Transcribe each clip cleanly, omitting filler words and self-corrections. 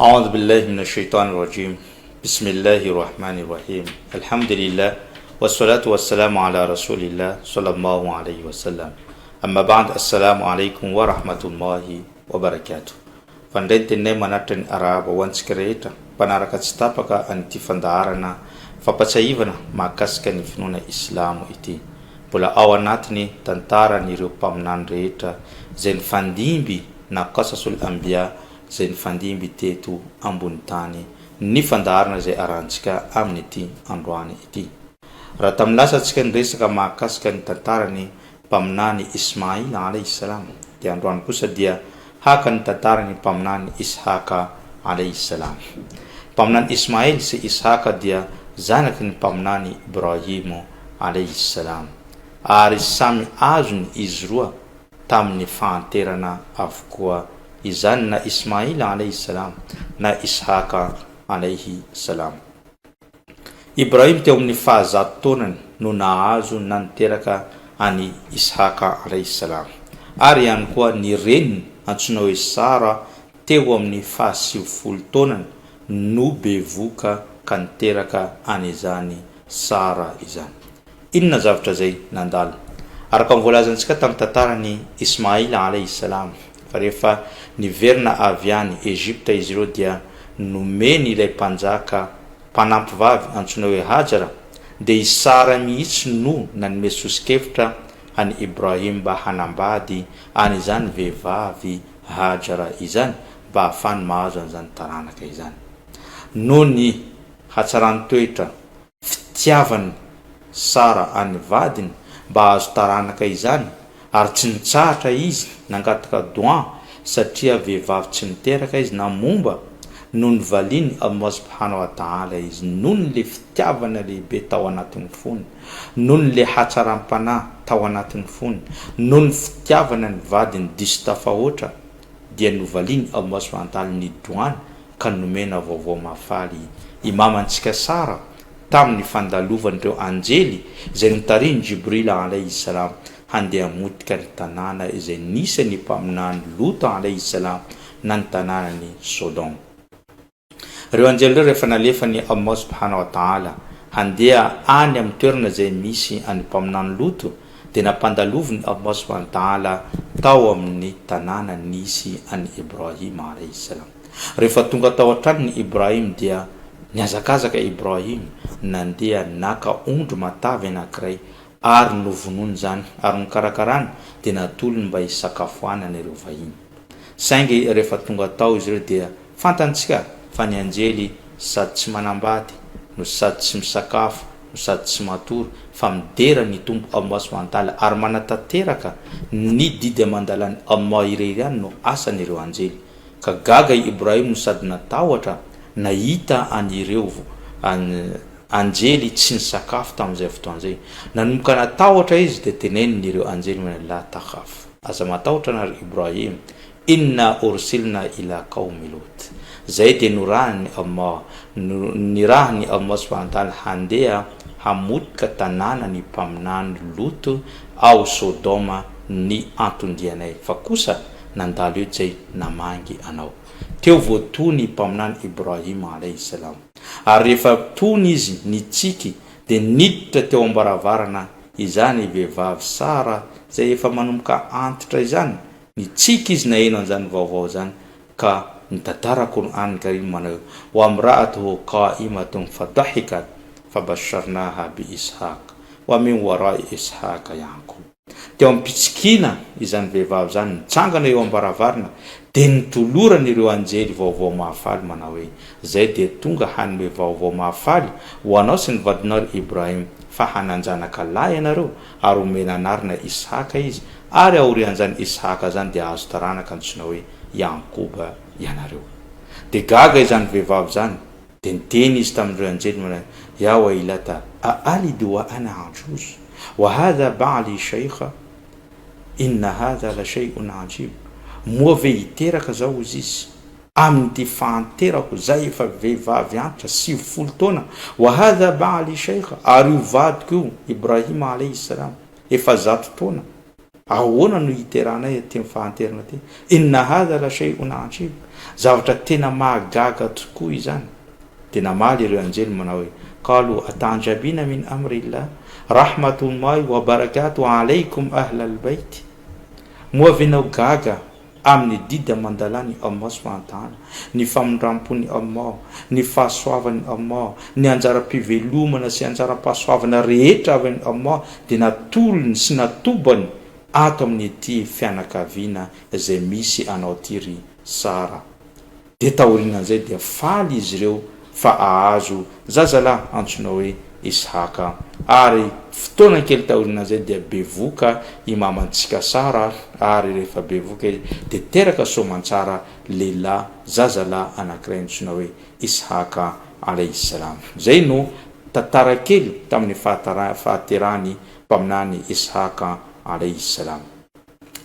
Aoudhu billahi mina shaytani rajim Bismillahi rahmani rahim Alhamdulillah Wassalatu wassalamu ala rasulillah Sallallahu alayhi wasallam Amma ba'd Assalamu alaikum wa rahmatullahi wa barakatuh Fa indray ny teninay manatitra ny arahaba ho antsika rehetra mpanaraka tsy tapaka an'ity fandaharana fampatsiahivana mahakasika ny finoana islamo ity. Mbola ao anatiny tantaran'ireo mpaminany rehetra izay nifandimby na Qasasul Anbiya izay nifandimby teto ambony tany ny fandaharana izay arahantsika amin'ity androany ity. Raha tamin'ny lasa tsika niresaka mahakasika ny tantaran'ny Mpaminany Ismaïl alayhi salam dia androany kosa dia haka ny tantaran'ny Mpaminany Ishaka alayhi salam. Mpaminany Ismaïl sy Ishaka dia zanaky ny Mpaminany Ibrahimo alayhi salam ary samy azony izy roa tamin'ny fahanterana avokoa izany na Ismaïl alayhi salam na Ishaka alayhi salam. Ibrahim teo amin'ny fahazato taonany no nahazo na niteraka an'i Ishaka alayhi salam. Ary ihany koa ny reniny antsoina hoe Sara teo amin'ny fahasivifolo taonany no bevoka ka niteraka an'izany Sara izany. Inona zavatra izay nandalo? Araka ny voalazantsika tamin'ny tantaran'i Ismaïl alayhi salam fa rehefa niverina avy any Egypta izy ireo dia nomeny ilay mpanjaka mpanampy vavy antsoina hoe Hajara dia i Sara mihitsy no nanome soso-kevitra an'i Ibrahim mba hanambady an'izany vehivavy Hajara izany mba hahafahany mahazo an'izany taranaka izany. Noho ny hatsaran-toetra fitiavan'i Sara an'ny vadiny mba hahazo taranaka izany ary tsy nitsahatra izy nangataka doan satria vehivavy tsy miteraka izy na momba no nivalian'i Allah subhanahu wa ta'ala izy noho le fitiavana lehibe tao anatin'ny fony noho le hatsaram-panahy tao anatin'ny fony noho ny fitiavana ny vadiny diso tafahoatra dia novalian'i Allah subhanahu wa ta'ala ny doany ka nomena vaovao mahafaly i mamantsika Sara tamin'ny fandalovan'ireo anjely izay notarihin'i Jibril alayhi salam handeha hamotika ny tanàna izay nisy an'i Mpaminany Lota alayhi salam na ny tanànan'i Sodom. Ireo anjely ireo rehefa nalefan'i Allah subhanahu wa ta'ala handeha any amin'ny toerana izay misy an'i Mpaminany Loto dia nampandalovin'i Allah subhanahu wa ta'ala tao amin'ny tanàna nisy an'i Ibrahim alayhi salam. Rehefa tonga tao an-tranony Ibrahim dia nihazakazaka Ibrahim nandeha naka ondry matavy anankiray ary novonoiny izany ary nokarakarany dia natolony mba hisakafoanana ireo vahiny. Saingy rehefa tonga tao izy ireo dia fantantsika fa ny anjely sady tsy manambady no sady tsy misakafo no sady tsy matory fa midera ny Tompo Allah subhanahu wa ta'ala ary manatanteraka ny didy aman-dalàn'i Allah irery ihany no asan'ireo anjely. Ka gaga i Ibrahim no sady natahotra nahita an'ireo anjely tsy nisakafo tamin'izay fotoana izay. Nanomboka natahotra izy dia teneniny ireo anjely hoe, La takhaf, aza matahotra anareo Ibrahim, inna ursilna ila qawmi Lut. Zay dia norahin'i Allah, nirahin'i Allah subhanahu wa ta'ala handeha hamotika tanàna ny mpaminany Lot ao Sodoma ny anton-dianay. Fa kosa nandalo eo jay namangy anao. Teo vao tony i Mpaminany Ibrahim alaihi salam. Ary rehefa tony izy nitsiky dia niditra teo am-baravarana izany vehivavy Sara izay efa manomboka antitra izany, nitsiky izy naheno an'izany vaovao izany ka nitantara Qur'an Karim manao hoe, Wa imra'atuhu qa'imatun fadahikat fabasharnaha bi Ishaq wa min wara'i Ishaqa Ya'qub. Teo am-pitsikiana izany vehivavy izany, nitsangana eo am-baravarana, dia notolorany ireo anjely vaovao mahafaly manao hoe, Izay dia tonga hanome vaovao mahafaly ho anao sy ny vadinao ry Ibrahim, fa hanan-janaka lahy ianareo, ary homena anarana Ishaka izy, ary aorian'izany Ishaka izany dia hahazo taranaka antsoina hoe Yankoba ianareo. Dia gaga izany vehivavy izany, Dia niteny izy tamin'ireo anjely manao hoe, Ya waylata, a alidu wa ana ajuz, wa hadha ba'li shaykha, inna hadha la shay'un ajib, Moa ve hiteraka zaho, hozy izy, amin'ity fahanterako izay efa vehivavy antitra, 90 taona, wa hadha ba'li shaykha, ary io vadiko io, Ibrahima alayhi salam, efa zato taona. Ahoana no hiteranay aty amin'ny fahanterana aty? Inna hadha la shay'un ajib. Zavatra tena mahagaga tokoa izany. Dia namaly ireo anjely manao hoe, Qalu ata'jabina min amrillah, rahmatullahi wa barakatuh alaykum ahlal bayt. Moa ve nao gaga amin'ny didy aman-dalàn'i Allah subhanahu wa ta'ala, ny famindram-pon'i Allah, ny fahasoavan'i Allah, ny anjaram-pivelomana sy anjaram-pahasoavana rehetra avy amin'i Allah dia natolony sy natobany ato amin'ity fianakaviana izay misy anao ity ry Sara. Dia taorianan'izay dia faly izy ireo fa ahazo zazalahy antsoina hoe Ishaka. Ary fotoana kely taorianan'izay dia bevoka i mamantsika Sara, ary rehefa bevoka izy dia teraka soamantsara lehilahy zazalahy anankiray antsoina hoe Ishaka alayhi salam. Izay no tantara kely tamin'ny fahaterahan'ny Mpaminany Ishaka alayhi salam.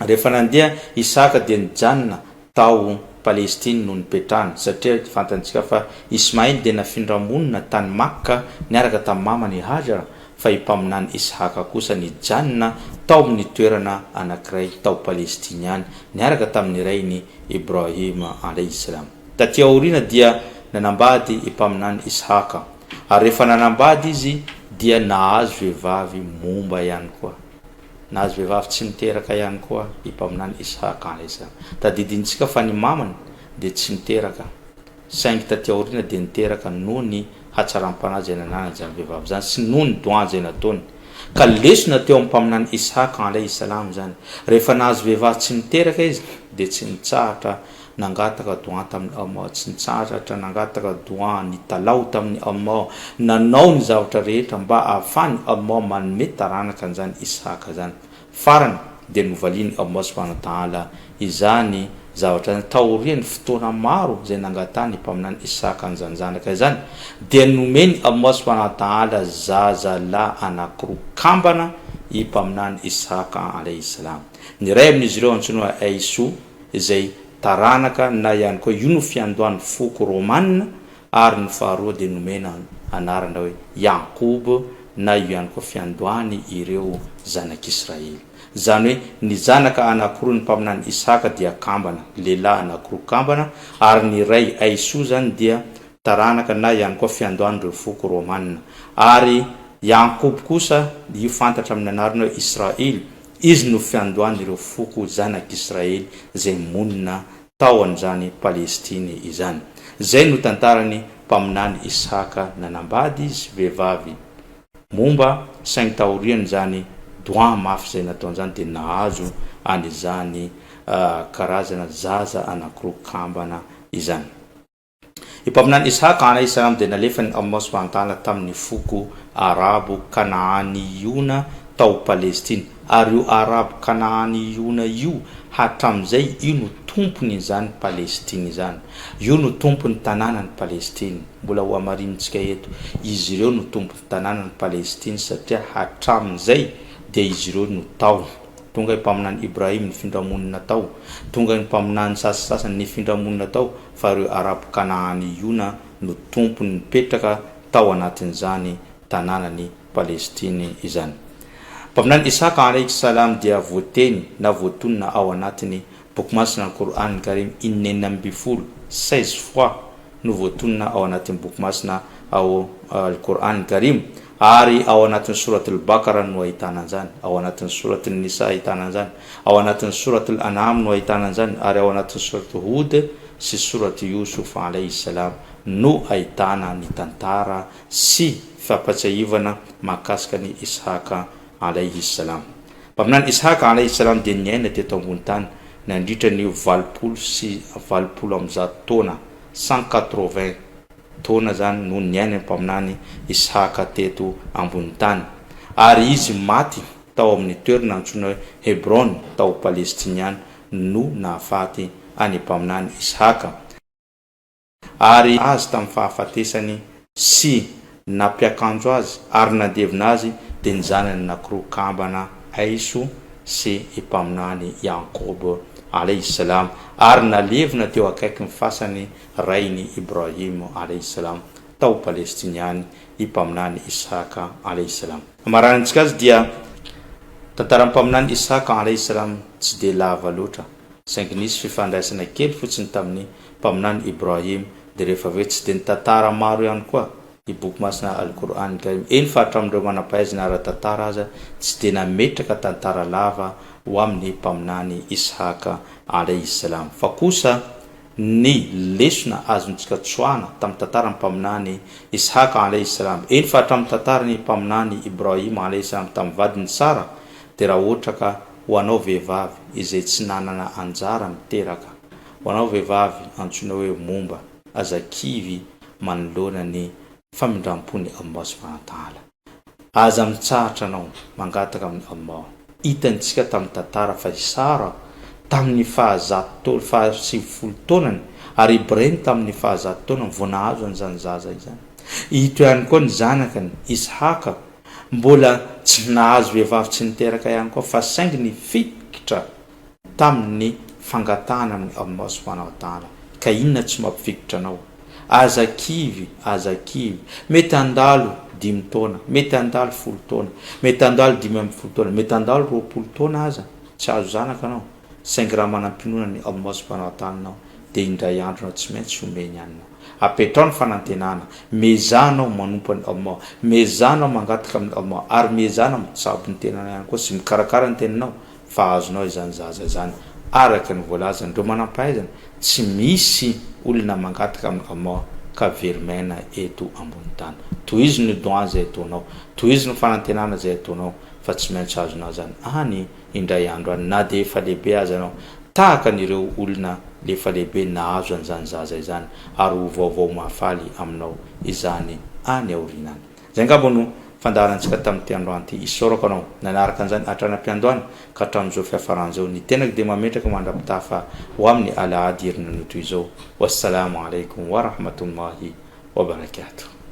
Rehefa nandeha Isaka dia nijanona tao Palestine no nipetrahany, satria fantantsika fa Ismail dia nafindra monina tany Makka niaraka tamin'ny mamany i Hajar, fa i Mpaminany Ishaka kosa nijanona tao amin'ny toerana anankiray tao Palestine ihany niaraka tamin'ny rainy Ibrahim alayhi salam. Taty aoriana dia nanambady i Mpaminany Ishaka, ary rehefa nanambady izy dia nahazo vehivavy momba ihany koa. Nahazo vehivavy tsy niteraka ihany koa i Mpaminany Ishaq alayhi salam. Tadidintsika fa ny mamany dia tsy niteraka, saingy taty aoriana dia niteraka noho ny hatsaram-panahy izay nananany izany vehivavy izany sy noho ny doua izay nataony. Ka lesona teo amin'ny Mpaminany Ishaq alayhi salam izany. Rehefa nahazo vehivavy tsy niteraka izy dia tsy nitsahatra nangataka doua tamin'i Allah, tsy nitsahatra nangataka doua, nitalaho tamin'i Allah, nanao ny zavatra rehetra mba ahafahan'i Allah manome taranaka an'izany Ishaq izany. Farany dia novalian'i Allah subhanahu wa ta'ala izany zavatra izany taorian'ny fotoana maro izay nangatahan'ny Mpaminany Ishaq an'izany zanaka izany, dia nomen'i Allah subhanahu wa ta'ala zaza lahy anankiroa kambana i Mpaminany Ishaq alayhi salam. Ny iray amin'izy ireo antsoina hoe Aisu, izay taranaka na ihany koa io no fiandohan'ny foko romana ary ny faharoa dia nomena anarana hoe Ya'qub na io ihany koa fiandohany ireo zanak'Israely. Izany hoe ny zanaka anakiroa ny mpaminany Isaka dia kambana, lehilahy anakiroa kambana, ary ny iray Aisu izany dia taranaka na ihany koa fiandohan'ireo foko romana. Ary Ya'qub kosa io fantatra amin'ny anarana hoe Israely Izy no fiandohan'ireo foko zanak'Israely izay monina tao an'izany Palestiny izany. Izay no tantaran'ny mpaminany Ishaka nanambady izy vehivavy momba saingy taorian'izany doan mafy izay nataony izany dia nahazo an'izany karazana zaza anankiroa kambana izany. I Mpaminany Ishaq alaihi salam dia nalefan'i Allah subhanahu wa ta'ala tamin'ny foko Arabo Kanaaniyona tao Palestina, ary io Arabo Kanaaniyona io hatramin'izay io no tompon'izany Palestina izany, io no tompon'ny tanànan'i Palestina, mbola ho hamarinintsika eto, izy ireo no tompon'ny tanànan'i Palestina satria hatramin'izay dia izy ireo no tao. Tonga i Mpaminany Ibrahim nifindra monina tao, tonga ny Mpaminany sasasasany nifindra monina tao, fa ireo Arabo Kanaaniyona no tompony nipetraka tao anatin'izany tanànan'i Palestiny izany. Mpaminany Ishaq alayhi salam dia voateny na voatonona ao anatin'ny Boky masina Al-Qur'an Karim inenina ambinifolo, 16 fois, no voatonona ao anatin'ny boky masina ao Al-Qur'an Karim, ary ao anatin'ny Sourat Al-Baqarah no ahitana an'izany, ao anatin'ny Sourat An-Nisa ahitana an'izany, ao anatin'ny Sourat Al-An'am no ahitana an'izany, ary ao anatin'ny Sourat Hud sy Sourat Yusuf alayhi salam no ahitana ny tantara sy fampatsiahivana mahakasika an'i Ishaq alayhi salam. Mpaminany Ishaq alayhi salam dia niaina teto ambony tany nandritra ny 180 taona, 180 taona izany no niainan'ny Mpaminany Ishaq teto ambony tany, ary izy maty tao amin'ny toerana antsoina hoe Hebron tao Palestiniana no nahafaty an'i Mpaminany Ishaq. Ary azy tamin'ny fahafatesany sy nampiakanjo azy ary nandevina azy dia ny zanany anankiroa kambana Aiso sy i Mpaminany Ya'qob alayhi salam ary nalevina teo akaikin'ny fasan'ny rainy Ibrahim alayhi salam tao Palestiny ihany i Mpaminany Ishaq alayhi salam. Hamaranantsika azy dia. Tantaran'ny Mpaminany Ishaq 'alayhi salam tsy dia lava loatra, saingy nisy fifandraisana kely fotsiny tamin'ny Mpaminany Ibrahim, dia rehefa avy eo tsy dia nitantara maro ihany koa ny boky masina Al-Qur'an Karim, eny fa hatramin'ireo manam-pahaizana ara-tantara aza tsy dia nametraka tantara lava ho amin'ny Mpaminany Ishaq 'alayhi salam, fa kosa ny lesona azontsika tsoahana tamin'ny tantaran'ny Mpaminany Ishaq 'alayhi salam, eny fa hatramin'ny tantaran'ny Mpaminany Ibrahim 'alayhi salam tamin'ny vadiny Sara, dia raha ohatra ka ho anao vehivavy izay tsy nanana anjara miteraka, ho anao vehivavy antsoina hoe momba, aza kivy manoloana ny famindram-pon'i Allah subhanahu wa ta'ala. Aza mitsahatra anao mangataka amin'i Allah. Hitantsika tamin'ny tantara fa i Sara tamin'ny fahazato taona, faha-90 taonany ary Ibrahim tamin'ny fahazato taonany vao nahazo an'izany zaza izany. Ito ihany koa ny zanakany, Ishaka, mbola tsy nahazo vehivavy tsy niteraka ihany koa fa saingy nifikitra tamin'ny fangatahana amin'i Allah subhanahu wa ta'ala. Ka inona tsy mampifikitra anao? Aza kivy, aza kivy. Mety handalo dimy taona, mety handalo folo taona, mety handalo 15 taona, mety handalo 20 taona aza tsy hahazo zanaka anao, saingy raha manam-pinoana an'i Allah subhanahu wa ta'ala anao dia indray andro anao tsy maintsy homeny anao. Apetraho ny fanantenana, miezaha anao manompo an'i Allah, miezaha anao mangataka amin'i Allah, ary miezaha anao mitsabo ny tenanao ihany koa sy mikarakara ny tenanao fa azonao izany zaza izany araka ny voalazan'ireo manampahaizana, tsy misy olona mangataka amin'i Allah ka very maina eto ambony tany. Tohizo ny doua izay ataonao, tohizo ny fanantenana izay ataonao fa tsy maintsy azonao izany any indray andro any na dia efa lehibe aza ianao, tahaka an'ireo olona efa lehibe nahazo an'izany zaza izany ary ho vaovao mahafaly aminao izany any aoriana any. Izay angamba no fandaharantsika tamin'ity androany ity. Isaorako anao nanaraka an'izany hatrany am-piandohana ka hatramin'izao fiafarana izao. Ny tenako dia mametraka mandra-pitafa ho amin'ny alahady herinanio toy izao. Wassalamo alaikum wa rahmatullahi wa barakatuh.